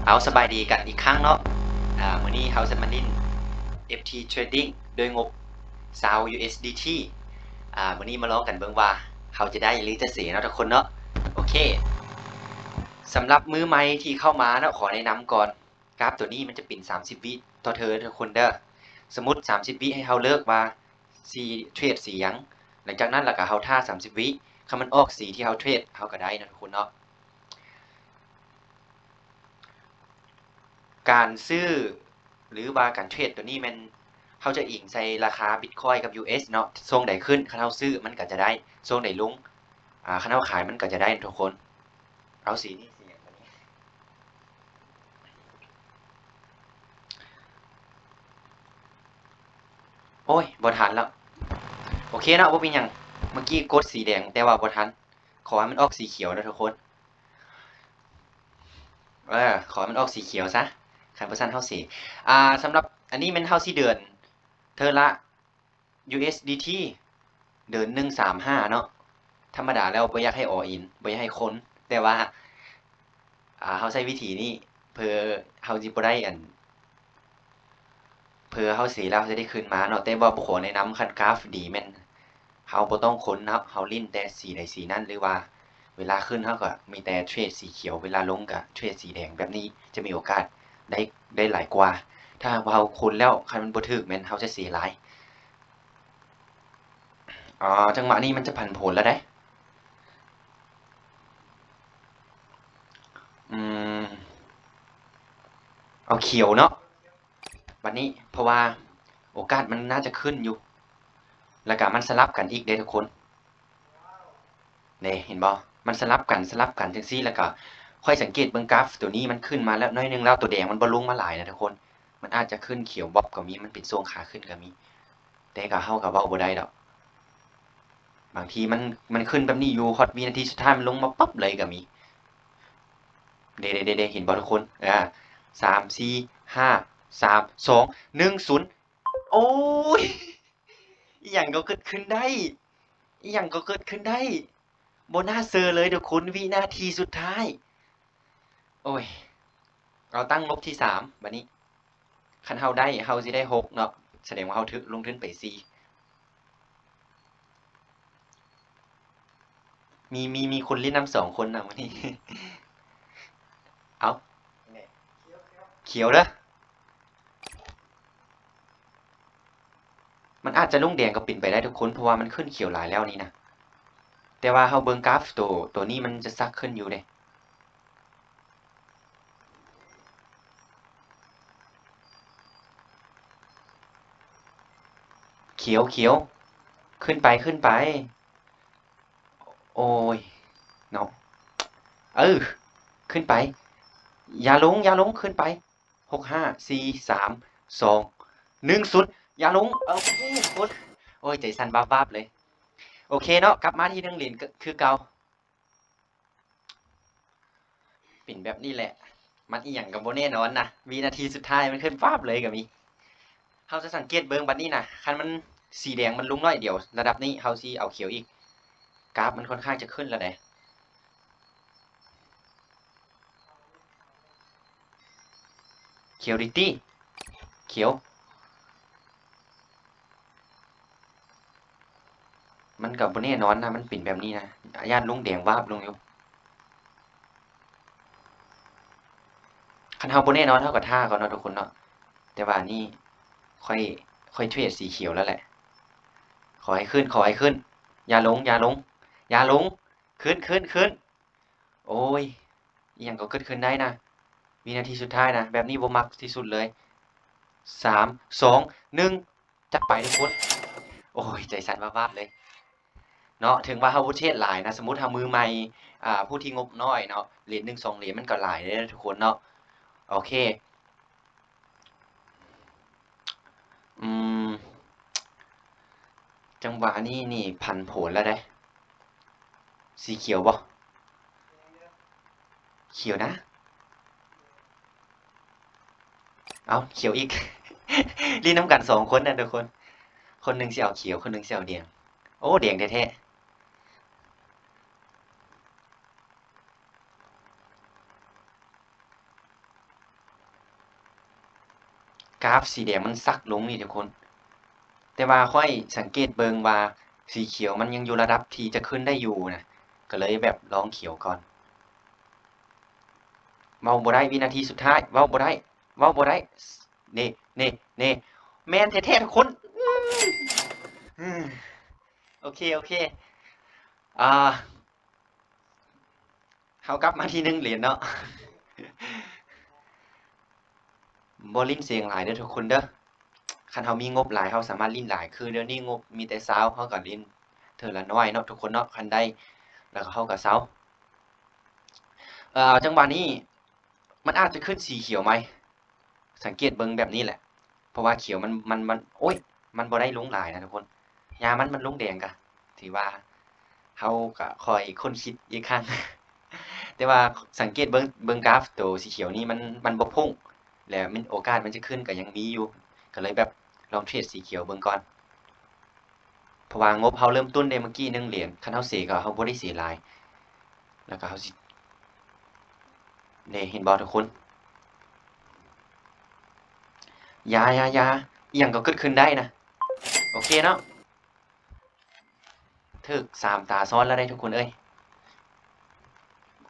ເອົາ ສະບາຍດີກັນອີກຄັ້ງເນາະ. ອາ ມື້ນີ້ເຮົາຈະມາຫຼິ້ນ ເອັຟທີ Trading ດ້ວຍງົບ ຊາວ ຢູເອັສດີທີ. ອາ ມື້ນີ້ມາລອງກັນເບິ່ງວ່າເຮົາຈະໄດ້ ຫຼື ຈະເສເນາະທຸກຄົນເນາະ. ໂອເຄ ສຳລັບມືໃໝ່ທີ່ເຂົ້າມາເນາະ ຂໍແນະນຳກ່ອນ ກາຟໂຕນີ້ມັນຈະເປັນສາມສິບວິຕໍ່ເທີນທຸກຄົນເດີ. ສົມມຸດສາມສິບວິໃຫ້ເຮົາເລືອກວ່າຊິເທຣດສີຫຍັງ. ຫຼັງຈາກນັ້ນລະກະເຮົາຖ້າສາມສິບວິ ຄັນມັນອອກສີທີ່ເຮົາເທຣດ ເຮົາກະໄດ້ເນາະທຸກຄົນເນາະ. ການຊື້ ຫຼືວ່າການເທຣດໂຕນີ້ແມ່ນເຮົາຈະອີງໃສ່ລາຄາບິດຄອຍກັບຢູເອັສເນາະ. ຊ່ວງໃດຂຶ້ນ ຄັນເຮົາຊື້ມັນກະຈະໄດ້, ຊ່ວງໃດລົງ ອາ ຄັນເຮົາຂາຍມັນກະຈະໄດ້ທຸກຄົນ. ເອົາ ສີນີ້ ສີຫຍັງບາດນີ້? ໂອ້ຍ ບໍ່ທັນແລ້ວ. ໂອເຄເນາະ ບໍ່ເປັນຫຍັງ. ເມື່ອກີ້ກົດສີແດງ ແຕ່ວ່າບໍ່ທັນ. ຂໍໃຫ້ມັນອອກສີຂຽວເດີທຸກຄົນ. ເອີ ຂໍໃຫ້ມັນອອກສີຂຽວຊະ. ຄັນບໍ່ຊັ້ນເຮົາເສ. ອາ ສຳລັບອັນນີ້ແມ່ນເຮົາຊິເດີນເທີນລະ ຢູເອັສດີທີ ເດີນໜຶ່ງສາມຫ້າເນາະ. ທຳມະດາແລ້ວບໍ່ຢາກໃຫ້ all in ບໍ່ຢາກໃຫ້ຄົນ ແຕ່ວ່າ ອາ ເຮົາໃຊ້ວິທີນີ້ ເພື່ອເຮົາຊິບໍ່ໄດ້ອັນ ເພື່ອເຮົາເສແລ້ວເຮົາຈະໄດ້ຄືນມາເນາະ. ແຕ່ວ່າຂໍແນະນຳ ຄັນກາຟດີແມ່ນເຮົາບໍ່ຕ້ອງຄົນເນາະ, ເຮົາຫຼິ້ນແຕ່ສີໃດສີນັ້ນ ຫຼືວ່າເວລາຂຶ້ນເຮົາກະມີແຕ່ເທຣດສີຂຽວ ເວລາລົງກະເທຣດສີແດງ. ແບບນີ້ຈະມີໂອກາດໄດ້ ໄດ້ຫຼາຍກວ່າ. ຖ້າຫາກວ່າເຮົາຄົນແລ້ວ ຄັນມັນບໍ່ຖືກແມ່ນເຮົາຈະເສຫຼາຍ. ອາ ຈັງຫວະນີ້ມັນຈະຜັນຜົນແລ້ວເດ້. ອືມ ເອົາຂຽວເນາະ ບັດນີ້ ເພາະວ່າໂອກາດມັນໜ້າຈະຂຶ້ນຢູ່ ແລ້ວກະມັນສະຫຼັບກັນອີກເດ້ທຸກຄົນ. ເດ້ ເຫັນບໍ່? ມັນສະຫຼັບກັນ ສະຫຼັບກັນຈັ່ງຊີ້ ແລ້ວກະຂ້ອຍສັງເກດເບິ່ງກາຟໂຕນີ້ ມັນຂຶ້ນມາແລ້ວໜ້ອຍໜຶ່ງແລ້ວ ໂຕແດງມັນບໍ່ລົງມາຫຼາຍນະທຸກຄົນ. ມັນອາດຈະຂຶ້ນຂຽວວັອບກະມີ ມັນເປັນຊ່ວງຂາຂຶ້ນກະມີ. ແຕ່ກະເຮົາກະເວົ້າບໍ່ໄດ້ດອກ. ບາງທີມັນ ມັນຂຶ້ນແບບນີ້ຢູ່ ຮອດວິນາທີສຸດທ້າຍມັນລົງມາປັບເລີຍກະມີ. ເດ້ ເດ້ ເດ້ ເຫັນບໍ່ທຸກຄົນ? ອາ ສາມ ສີ່ ຫ້າ ສາມ ສອງ ໜຶ່ງ ສູນ. ໂອ້ຍ ອີ່ຫຍັງກໍເກີດຂຶ້ນໄດ້ ອີ່ຫຍັງກໍເກີດຂຶ້ນໄດ້. ບໍ່ໜ້າເຊື່ອເລີຍທຸກຄົນ ວິນາທີສຸດທ້າຍ. ໂອ້ຍ ເອົາຕັ້ງງົບທີສາມບາດນີ້. ຄັນເຮົາໄດ້ ເຮົາຊິໄດ້ຫົກເນາະ ສະແດງວ່າເຮົາຖືກລົງທຶນໄປສີ່. ມີ ມີ ມີຄົນຫຼິ້ນນຳສອງຄົນນະມື້ນີ້. ເອົາ ຂຽວເດີ. ມັນອາດຈະລົງແດງກໍເປັນໄປໄດ້ທຸກຄົນ ເພາະວ່າມັນຂຶ້ນຂຽວຫຼາຍແລ້ວນີ້ນະ. ແຕ່ວ່າເຮົາເບິ່ງກາຟໂຕ ໂຕນີ້ມັນຈະສັກຂຶ້ນຢູ່ເດ້. ຂຽວ ຂຽວ ຂຶ້ນໄປ ຂຶ້ນໄປ. ໂອ້ຍ ເນາະ ເອີ ຂຶ້ນໄປ. ຢ່າລົງ ຢ່າລົງ ຂຶ້ນໄປ. ຫົກ ຫ້າ ສີ່ ສາມ ສອງ ໜຶ່ງ ສູນ. ຢ່າລົງ. ເອີ ໂອ້ຍ ໂອ້ຍ ໃຈສັ່ນວາບໆເລີຍ. ໂອເຄເນາະ ກັບມາທີ່ໜຶ່ງຫຼຽນຄືເກົ່າ. ເປັນແບບນີ້ແຫຼະ ມັນອີ່ຫຍັງກໍບໍ່ແນ່ນອນນະ ວິນາທີສຸດທ້າຍມັນຂຶ້ນຟາບເລີຍກໍມີ. ເຮົາຈະສັງເກດເບິ່ງບັດນີ້ນະ ຄັນມັນສີແດງມັນລົງໜ້ອຍດຽວ ລະດັບນີ້ເຮົາຊິເອົາຂຽວອີກ. ກາຟມັນຂ້ອນຂ້າງຈະຂຶ້ນແລ້ວເດ້. ຂຽວດີຕິ ຂຽວ. ມັນກໍບໍ່ແນ່ນອນນະ ມັນເປັນແບບນີ້ນະ ຢ້ານລົງແດງວາບລົງຢູ່. ຄັນເຮົາບໍ່ແນ່ນອນ ເຮົາກໍຖ້າກ່ອນເນາະທຸກຄົນເນາະ. ແຕ່ວ່ານີ້ຂ້ອຍ ຂ້ອຍເທຣດສີຂຽວແລ້ວແຫຼະ. ຂໍໃຫ້ຂຶ້ນ ຂໍໃຫ້ຂຶ້ນ. ຢ່າລົງ ຢ່າລົງ ຢ່າລົງ. ຂຶ້ນ ຂຶ້ນ ຂຶ້ນ. ໂອ້ຍ ອີ່ຫຍັງກໍເກີດຂຶ້ນໄດ້ນະ ວິນາທີສຸດທ້າຍນະ ແບບນີ້ບໍ່ມັກທີ່ສຸດເລີຍ. ສາມ ສອງ ໜຶ່ງ ຈັດໄປທຸກຄົນ. ໂອ້ຍ ໃຈສັ່ນວາບໆເລີຍເນາະ. ເຖິງວ່າເຮົາບໍ່ເທຣດຫຼາຍນະ ສົມມຸດເຮົາມືໃໝ່ ອາ ຜູ້ທີ່ງົບນ້ອຍເນາະ ຫຼຽນໜຶ່ງສອງຫຼຽນມັນກໍຫຼາຍເດ້ທຸກຄົນເນາະ. ໂອເຄ ອືມ ຈັງຫວະນີ້ນີ້ຜັນຜົນແລ້ວເດ້. ສີຂຽວບໍ່? ຂຽວນະ. ເອົ້າ ຂຽວອີກ. ຫຼິ້ນນຳກັນສອງຄົນນະທຸກຄົນ. ຄົນໜຶ່ງຊິເອົາຂຽວ ຄົນໜຶ່ງຊິເອົາແດງ. ໂອ້ ແດງແທ້ໆ. ກຣາຟສີແດງມັນສັກລົງນີ້ທຸກຄົນ. ແຕ່ວ່າຂ້ອຍສັງເກດເບິ່ງວ່າສີຂຽວມັນຍັງຢູ່ລະດັບທີ່ຈະຂຶ້ນໄດ້ຢູ່ນະ ກໍເລີຍແບບລອງຂຽວກ່ອນ. ເວົ້າບໍ່ໄດ້ ວິນາທີສຸດທ້າຍ ເວົ້າບໍ່ໄດ້ ເວົ້າບໍ່ໄດ້ ເນ່ ເນ່ ເນ່ ແມ່ນແທ້ໆ ທຸກຄົນ. ອືມ ໂອເຄ ໂອເຄ ອ່າ ເຮົາກັບມາທີ່ໜຶ່ງຫຼຽນເນາະ. ບໍ່ຫຼິ້ນເສັງຫຼາຍເດີທຸກຄົນເດີ. ຄັນເຮົາມີງົບຫຼາຍ ເຮົາສາມາດຫຼິ້ນຫຼາຍ. ຄືດຽວນີ້ງົບມີແຕ່ຊາວ ເຮົາກໍຫຼິ້ນເທື່ອລະໜ້ອຍເນາະທຸກຄົນເນາະ. ຄັນໄດ້ແລ້ວກໍເຮົາກໍເຊົາ. ເອີ ຈັງຫວະນີ້ມັນອາດຈະຂຶ້ນສີຂຽວໃໝ່. ສັງເກດເບິ່ງແບບນີ້ແຫຼະ ເພາະວ່າຂຽວມັນ ມັນ ມັນ ໂອ້ຍ ມັນບໍ່ໄດ້ລົງຫຼາຍນະທຸກຄົນ. ຍາມັນ ມັນລົງແດງກະ ຖືວ່າເຮົາກະຄ່ອຍຄົ້ນຄິດອີກຄັ້ງ. ແຕ່ວ່າສັງເກດເບິ່ງ ເບິ່ງກຣາຟໂຕສີຂຽວນີ້ ມັນ ມັນບໍ່ພຸ້ງ ແລະ ມັນ ໂອກາດມັນຈະຂຶ້ນກໍຍັງມີຢູ່. ກໍເລີຍແບບລອງເທຣດສີຂຽວເບິ່ງກ່ອນ. ເພາະວ່າງົບເຮົາເລີ່ມຕົ້ນເດ້ ເມື່ອກີ້ໜຶ່ງຫຼຽນ ຄັນເຮົາເສກໍເຮົາບໍ່ໄດ້ເສຫຼາຍ. ແລ້ວກໍເຮົາຊິ ເດ້ ເຫັນບໍ່ທຸກຄົນ? ຢ່າ ຢ່າ ຢ່າ ອີ່ຫຍັງກໍເກີດຂຶ້ນໄດ້ນະ. ໂອເຄເນາະ ຖືກສາມຕາຊ້ອນແລ້ວເດ້ທຸກຄົນເອີຍ.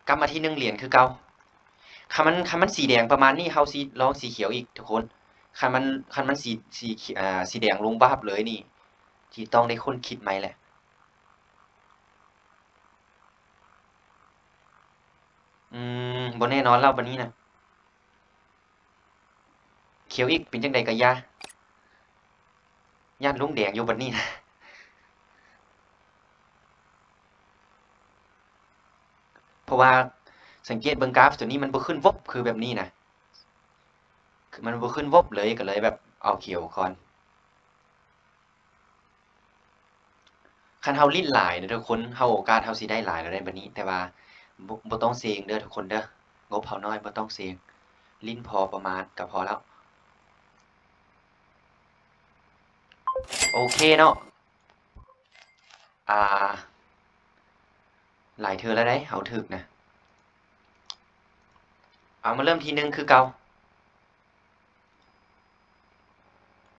ກັບມາທີ່ໜຶ່ງຫຼຽນຄືເກົ່າ. ຄັນມັນ ຄັນມັນສີແດງປະມານນີ້ ເຮົາຊິລອງສີຂຽວອີກທຸກຄົນ. ຄັນມັນ ຄັນມັນສີ ສີ ອ່າ ສີແດງລົງວາບເລີຍນີ້ ຊິຕ້ອງໄດ້ຄົ້ນຄິດໃໝ່ແຫຼະ. ອືມ ບໍ່ແນ່ນອນແລ້ວບັດນີ້ນະ. ຂຽວອີກ ເປັນຈັ່ງໃດກໍຢ່າ ຢ້ານລົງແດງຢູ່ບັດນີ້ນະ. ເພາະວ່າສັງເກດເບິ່ງກຣາຟໂຕນີ້ ມັນບໍ່ຂຶ້ນວົບຄືແບບນີ້ນະ. ຄືມັນບໍ່ຂຶ້ນວົບເລີຍ ກໍເລີຍແບບເອົາຂຽວກ່ອນ. ຄັນເຮົາຫຼິ້ນຫຼາຍເດີທຸກຄົນ ເຮົາ ໂອກາດເຮົາຊິໄດ້ຫຼາຍແລ້ວໄດ໋ບັດນີ້. ແຕ່ວ່າບໍ່ ບໍ່ຕ້ອງເຊັງເດີທຸກຄົນເດີ ງົບເຮົານ້ອຍ ບໍ່ຕ້ອງເຊັງ ຫຼິ້ນພໍປະມານກໍພໍແລ້ວ. ໂອເຄເນາະ ອ່າ ຫຼາຍເທື່ອແລ້ວໄດ໋ ເຮົາຖືກນະ. ເອົາ ມາເລີ່ມທີໜຶ່ງຄືເກົ່າ.